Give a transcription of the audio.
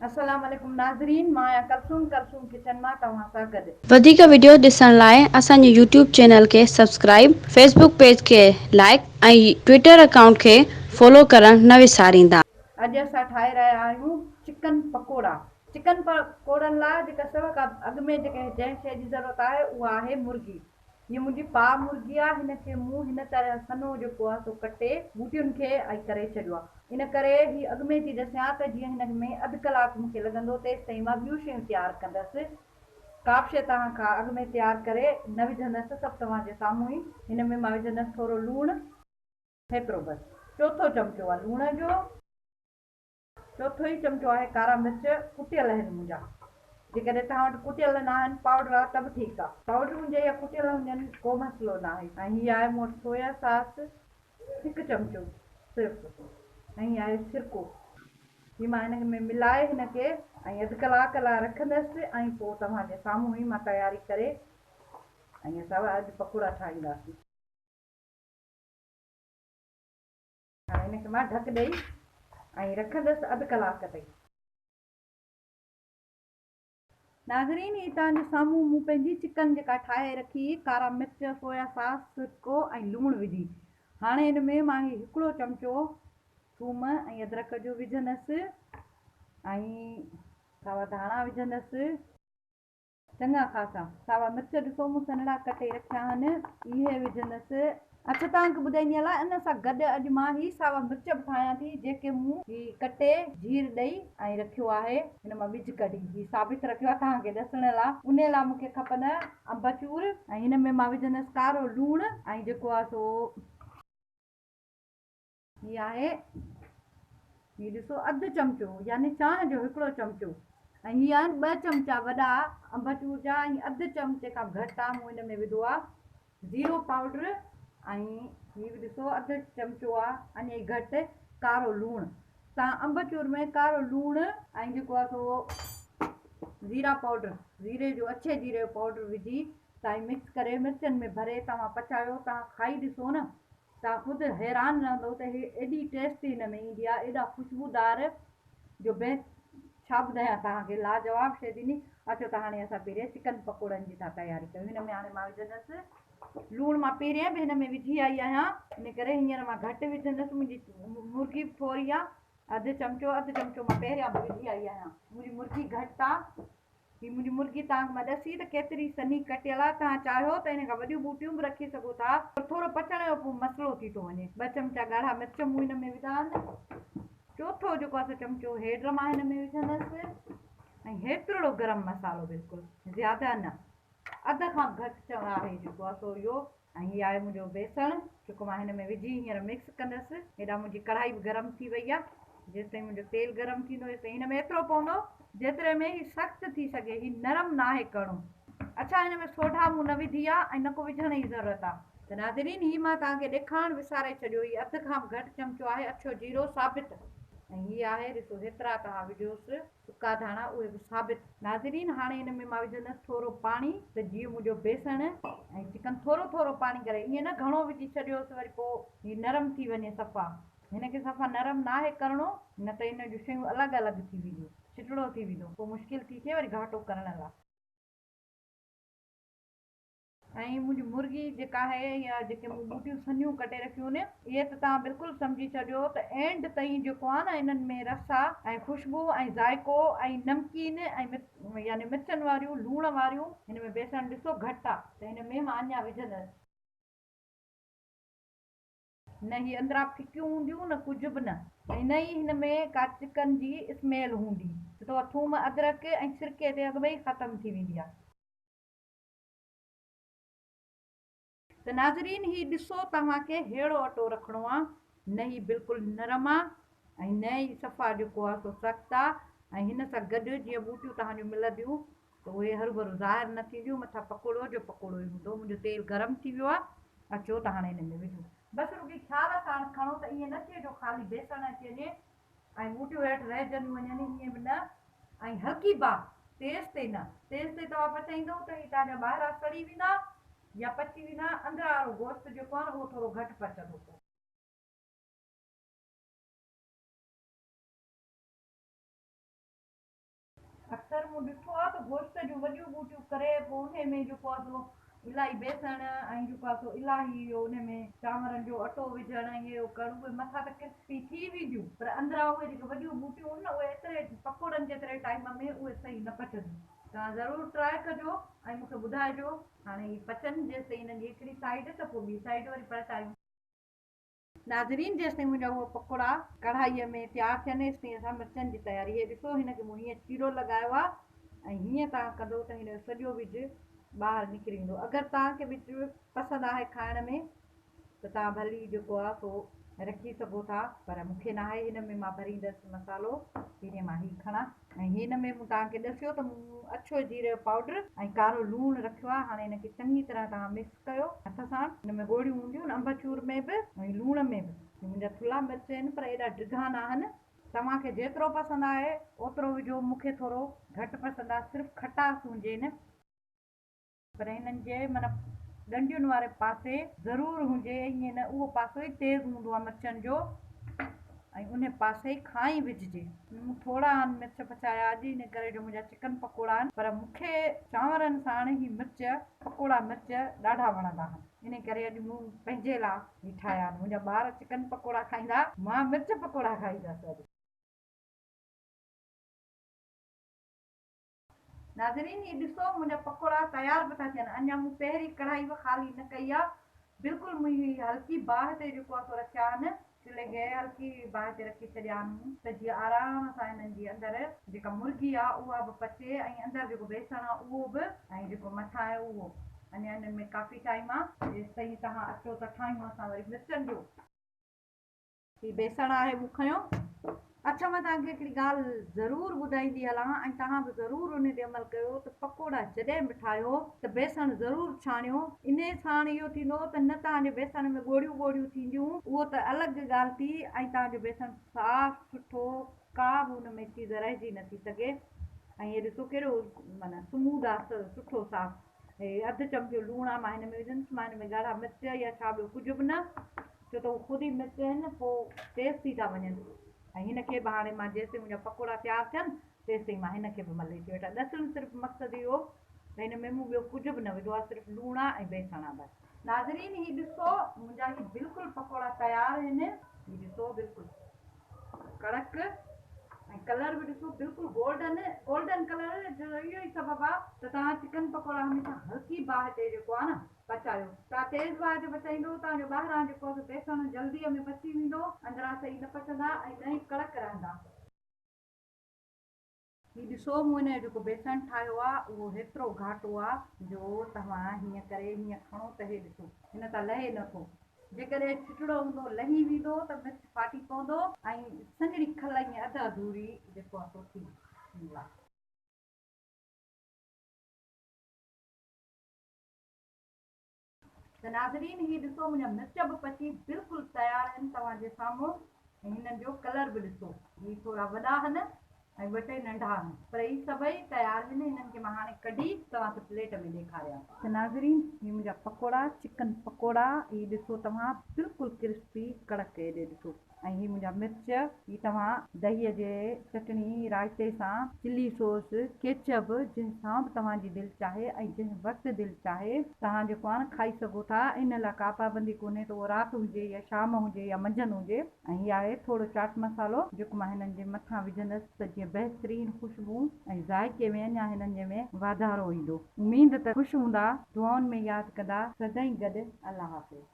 السلام عليڪم ناظرين مان آهيان ڪلثوم ڪلثوم ڪچن مان توهان سان گڏ. وڌيڪ وڊيوز ڏسڻ لاء اسان جي يوٽيوب چينل کي سبسڪرائيب، فيسبوڪ پيج کي لائيڪ ۽ ٽوئيٽر اڪائونٽ کي فالو ڪرڻ نه وساريندا. اڄ اسان ٺاهي رهيا آهيون چڪن پڪوڙا. چڪن پڪوڙن لاء جيڪا سڀ کان اڳ ۾ جيڪا جنهن شيء جي ضرورت آهي اها آهي مرغي. هيء منهنجي پاء مرغي آ، هن کي مون هن طرح سنهو جيڪو آ سو ڪٽي ٻوٽين کي ۽ ڪري ڇڏيو آ. ان ڪري هي اڳ ۾ ٿي ڏسيان ته جيئن هن ۾ اڌ ڪلاڪ مون کي لڳندو تيستائين مان ٻيون شيون تيار ڪندس. ڪابه شيء توهان کان اڳ ۾ تيار ڪري نه وجهندس، سڀ توهان جي سامهون ئي. هن ۾ مان وجهندس ٿورو لوڻ. هيترو بس. چوٿو چمچو آ لوڻ جو. چوٿو ئي چمچو آهي ڪارا مرچ ڪٽيل آهن منهنجا جيڪڏهن توهان وٽ ڪٽيل نه آهن پائوڊر آهي ته به ٺيڪ آهي پائوڊر هجي يا ڪٽيل هجن ڪو مسئلو نه آهي ۽ هي آهي مون وٽ سويا ساس هڪ چمچو صرف ۽ هي آهي سرڪو هي مان هن ۾ ملائي هن کي ۽ اڌ ڪلاڪ لاء رکندس ۽ پوء توهان جي سامهون ئي مان تياري ڪري ۽ اسان اڄ پڪوڙا ٺاهينداسين. هاڻي هن کي مان ڍڪ ڏئي ۽ رکندس اڌ ڪلاڪ تائين. ناظرين هي توهان جي سامهون مون پنهنجي چڪن جيڪا ٺاهي رکي هئي ڪارا مرچ، سويا ساس، سرڪو ۽ لوڻ وجهي هاڻي هن ۾ مان هي هڪڙو چمچو ٿوم ۽ ادرڪ جو وجهندس ۽ ساوا ڌاڻا وجهندس. چڱا خاصا ساوا مرچ ڏسو مون سنهڙا ڪٽي رکيا آهن، اهي وجهندس. اڇا توهان کي ٻڌائيندي هلان ان سان گڏ اڄ مان هي ساوا مرچ به ٺاهيان ٿي جيڪي مون هي ڪٽي جهير ڏئي ۽ رکيو آهي هن مان ٻج ڪڍي هي ثابت رکيو آهي توهان کي ڏسڻ لا انهي لا مون کي کپن انبچور ۽ هن ۾ مان وجهندس ڪارو لوڻ ۽ جيڪو آهي سو هي آهي هي ڏسو اڌ چمچو يعني چانهه جو هڪڙو چمچو ۽ هي آهن ٻه چمچا وڏا انبچور جا ۽ اڌ چمچي کان گهٽ آ مون هن ۾ وڌو آ زيرو پائوڊر ۽ هي به ڏسو اڌ چمچو آ اڃا ئي گهٽ ڪارو لوڻ تان انبچور ۾ ڪارو لوڻ ۽ جيڪو آ سو زيرا پائوڊر زيري جو اڇي زيري جو پائوڊر وجهي تائين مڪس ڪري مرچن ۾ ڀري توهان پچايو توهان کائي ڏسو نه توهان خود حيران رهندو ته هي ايڏي ٽيسٽ هن ۾ ايندي آهي ايڏا خوشبودار جو بي ڇا ٻڌايان توهان کي لاجواب شيء ٿيندي اچو ته هاڻي اسان پهرين چڪن پڪوڙن جي ٿا تياري ڪيون هن ۾ هاڻي مان وجهندس لوڻ مان پهرين به هن ۾ وجهي آئي آهيان ان ڪري هينئر مان گهٽ وجهندس منهنجي مرغي به ٿوري آهي اڌ چمچو اڌ چمچو مان پهريان به وجهي آئي آهيان منهنجي مرغي گهٽ آهي هي منهنجي مرغي توهان کي مان ڏسي ته ڪيتري سنهي ڪٽيل آهي، توهان چاهيو ته ان کان وڏيون ٻوٽيون به رکي سگهو ٿا، پر ٿورو پچڻ جو پوء مسئلو ٿي ٿو وڃي. ٻه چمچا ڳاڙها مرچ مون هن ۾ وڌا آهن. چوٿو جيڪو آهي سو چمچو هيڊ مان هن ۾ وجهندس ۽ هيترڙو گرم مصالحو بلڪل زياده نه اڌ کان به گهٽ آهي جيڪو آهي سو اهو ۽ هي آهي منهنجو بيسڻ جيڪو مان هن ۾ وجهي هينئر مڪس ڪندس. هيڏانهن منهنجي ڪڙهائي به گرم ٿي وئي آهي. جيستائين منهنجو تيل گرم ٿيندو ايستائين هن ۾ ايترو پوندو جيتري ۾ هي سخت ٿي سگهي. هي نرم ناهي ڪرڻو. اڇا هن ۾ سوڍا مون نه وڌي آهي ۽ نه ڪو وجهڻ جي ضرورت آهي. ته ناظرين هي مان توهان کي ڏيکارڻ وساري ڇڏيو. هي اڌ کان به گهٽ چمچو آهي اڇو جيرو ثابت ۽ هي آهي ڏسو هيترا توهان وجهوس. سڪا ڌاڻا اهي به ثابت. ناظرين هاڻي ان ۾ مان وجهندس ٿورو پاڻي ته جيئن منهنجو بيسڻ ۽ چڪن ٿورو ٿورو پاڻي ڪري ائين نه گهڻو وجهي ڇڏيوس وري پوء هي نرم ٿي وڃي صفا هن کي صفا نرم ناهي ڪرڻو نه ته ان جون شيون الڳ الڳ ٿي وينديون چٽڙو ٿي ويندو پوء مشڪل ٿي ٿئي وري گهاٽو ڪرڻ لاء. ۽ منهنجي مرغي جيڪا آهي يا جيڪي مون ٻوٽيون سنهيون ڪٽي رکيون آهن اهي ته توهان بلڪل سمجهي ڇڏيو ته اينڊ تائين جيڪو آهي نه انهن ۾ رس آ ۽ خوشبو ۽ ذائقو ۽ نمڪين ۽ يعني مرچن واريون لوڻ واريون هن ۾ بيسڻ ڏسو گهٽ آ ته هن ۾ مان اڃا وجهندس. نه هي اندران ڦڪيون هونديون نه ڪجهه به نه ۽ نه ئي هن ۾ ڪا چڪن جي اسميل هوندي ڇو ته اها ٿوم ادرڪ ۽ سرڪي تي اڳ ۾ ئي ختم ٿي ويندي آ. ته ناظرين هي ڏسو توهان کي ههڙو اٽو رکڻو آ نه هي بلڪل نرم آ ۽ نه ئي صفا جيڪو آ سو سخت آ ۽ هن سان گڏ جيئن ٻوٽيون توهان جون ملنديون ته اهي هروڀرو ظاهر نه ٿينديون مٿان پڪوڙو جو پڪوڙو ئي هوندو منهنجو تيل گرم ٿي ويو آ اچو ته هاڻي هن ۾ وجهون. بس رڳي خيال ساڻ کڻو ته ائين نه ٿئي جو خالي بيسڻ اچي وڃي ۽ ٻوٽيون هيٺ رهجنديون وڃن ائين به نه ۽ هلڪي باهه تيز تي نه تيز تي توهان پچائيندؤ ته هي توهان جا ٻاهران سڙي ويندا يا پچي ويندا اندران وارو گوشت جيڪو آهي نه اهو ٿورو گهٽ پچندو پوء. ته مون ڏٺو آهي ته گوشت جون وڏيون ٻوٽيون ڪري پوء انهي ۾ جيڪو آهي سو الاهي بيسڻ ۽ جيڪو آهي سو الاهي اهو انهي ۾ چانورن جو اٽو وجهڻ ۽ اهو ڪرڻ اهي مٿان ته ڪرسپي ٿي وينديون پر اندران اهي جيڪي وڏيون ٻوٽيون هن نه اهي ايتري پڪوڙن جيتري ٽائيم ۾ اهي صحيح نه پچنديون. توهان ضرور ٽرائي ڪجو ۽ مون کي ٻڌائجو. هاڻي هي پچن جيستائين انهن جي هڪڙي سائيڊ ته پوء ٻي سائيڊ وري پلٽايون. ناظرين جيستائين منهنجا اهي پڪوڙا ڪڙهائيء ۾ تيار ٿين ايستائين اسان مرچن جي تياري هي ڏسو هن کي مون هيئن چيرو لڳايو آهي ۽ هيئن توهان ڪندو ته هن جو سڄو ٻج ٻاهر نڪري ايندو اگر توهان کي ٻج پسند آهي کائڻ ۾ ته توهان ڀلي جيڪو آهي سو رکي سگهو ٿا پر مون کي ناهي هن ۾ مان ڀريندس مصالحو پهرين مان هي کڻان ۽ هن ۾ مون توهان کي ڏسيو ته مون اڇو جيري جو پائوڊر ۽ ڪارو لوڻ رکيو آهي هاڻي هن کي چڱي طرح توهان مڪس ڪيو هٿ سان هن ۾ ڳوڙهيون هونديون آهن انبچور ۾ به ۽ لوڻ ۾ به هي منهنجا ٿلها مرچ آهن پر ايڏا ڊگها نه آهن توهان کي جيترو پسند آهي اوترو وجهو مون کي ٿورو گهٽ پسند آهي صرف کٽاس هجي نه. پر هنن جي معنيٰ ڏنڊين واري پاسي ضرور هجي ائين نه اهو پاسو ئي تيز هوندو آهي مرچن جو ۽ ان پاسي کان ئي وجهجي. مون ٿورا آهن مرچ پچايا اڄ ان ڪري جو منهنجا چڪن پڪوڙا آهن پر مون کي چانورن ساڻ هي مرچ پڪوڙا مرچ ڏاڍا وڻندا آهن ان ڪري اڄ مون پنهنجي لاء هي ٺاهيا آهن منهنجا ٻار چڪن پڪوڙا کائيندا مان مرچ پڪوڙا کائيندس اڄ. ناظرين هي ڏسو منهنجا پڪوڙا تيار به ٿا ٿين اڃا مون پهرين ڪڙهائي به خالي نه ڪئي آ بلڪل مون هي هلڪي باهه تي جيڪو آ سو رکيا آهن چلهي کي هلڪي باهه تي رکي ڇڏيا آهن مون ته جيئن آرام سان هنن جي اندر جيڪا مرغي آ اها به پچي ۽ اندر جيڪو بيسڻ آ اهو به ۽ جيڪو مٿان آهي اهو اڃا هنن ۾ ڪافي ٽائيم آ جيستائين توهان اچو ته ٺاهيون اسان وري مرچن جو هي بيسڻ آهي مون کنيو. اڇا مان توهان کي هڪڙي ڳالهه ضرور ٻڌائيندي هلان ۽ توهان به ضرور انهي تي عمل ڪيو ته پڪوڙا جڏهن به ٺاهيو ته بيسڻ ضرور ڇاڻيو انهي ساڻ اهو ٿيندو ته نه توهان جي بيسڻ ۾ ڳوڙهيون ڳوڙهيون ٿينديون اهو ته الڳ ڳالهه ٿي ۽ توهان جو بيسڻ صاف سٺو ڪا به ان ۾ چيز رهجي نٿي سگهي ۽ هي ڏسو ڪيڏو معنيٰ سموڌ آ سٺو صاف هي اڌ چمچو لوڻ آ مان هن ۾ وجهندس مان هن ۾ ڳاڙها مرچ يا ڇا ٻيو ڪجهه به نه ڇو ته هو خود ئي مرچ آهن پوء تيز ٿي ٿا وڃن ۽ هن کي به هاڻي مان جيستائين منهنجا پڪوڙا تيار ٿين تيستائين مان هن کي به ملي ٿي وٺان ڏسڻ صرف مقصد اهو ته هن ۾ مون ٻيو ڪجهه به نه وڌو آ صرف لوڻ آ ۽ بيسڻ آ بس. ناظرين هي ڏسو منهنجا هي بلڪل پڪوڙا تيار آهن هي ڏسو بلڪل ڪڙڪ ۽ ڪلر به ڏسو بلڪل گولڊن گولڊن ڪلر جو اهو ئي سبب آ ته توهان چڪن پڪوڙا هميشه هلڪي باهه تي جيڪو آ نه پچايو توهان تيز باهه تي پچائيندو توهان جو ٻاهران جيڪو آ سو بيسڻ جلدي ۾ پچي ويندو اندران صحيح نه پچندا ۽ نه ئي ڪڙڪ رهندا. هي ڏسو مون هن جو جيڪو بيسڻ ٺاهيو آ اهو هيترو گهاٽو آ جو توهان هيئن ڪري هيئن کڻو ته هي ڏسو هن تان لهي نه ٿو. جيڪڏهن ڇٽڙو هوندو لهي ويندو ته مرچ ڦاٽي پوندو ۽ سنهڙي کل ائين اڌ اڌوري جيڪو آ سو ٿي ويندو آ. ته ناظرين هي ڏسو منهنجا مرچ به پچي بلڪل تيار آهن توهان جي سامهون ۽ هنن جو ڪلر به ڏسو هي ٿورا وڏا آهن ۽ ٻه ٽي ننڍا آهن پر هي سڀئي تيار آهن هنن کي مان هاڻي ڪڍي توهان کي پليٽ ۾ ڏيکاريان. ته ناظرين هي منهنجا پڪوڙا چڪن پڪوڙا هي ڏسو توهان بلڪل ڪرسپي ڪڙڪ هيڏي ڏسو. ۽ هي منهنجا مرچ هي توهان دهي جي چٽڻي رائتي سان چلي سوس ڪيچب جنهن سان به توهان جي دل چاهي ۽ جنهن وقت دل چاهي توهان جيڪو آهي نه کائي سگهو ٿا ان لاء ڪا پابندي ڪونهي ته اهو رات هجي يا شام هجي يا منجهند هجي ۽ هي آهي ٿورو چاٽ مصالحو جيڪو مان هنن جي مٿان وجهندس ته جيئن بهترين خوشبو ۽ ذائقي ۾ اڃا هنن جي ۾ واڌارو ايندو اميد ته خوش هوندا دعائن ۾ ياد ڪندا سدائين گڏ الله حافظ.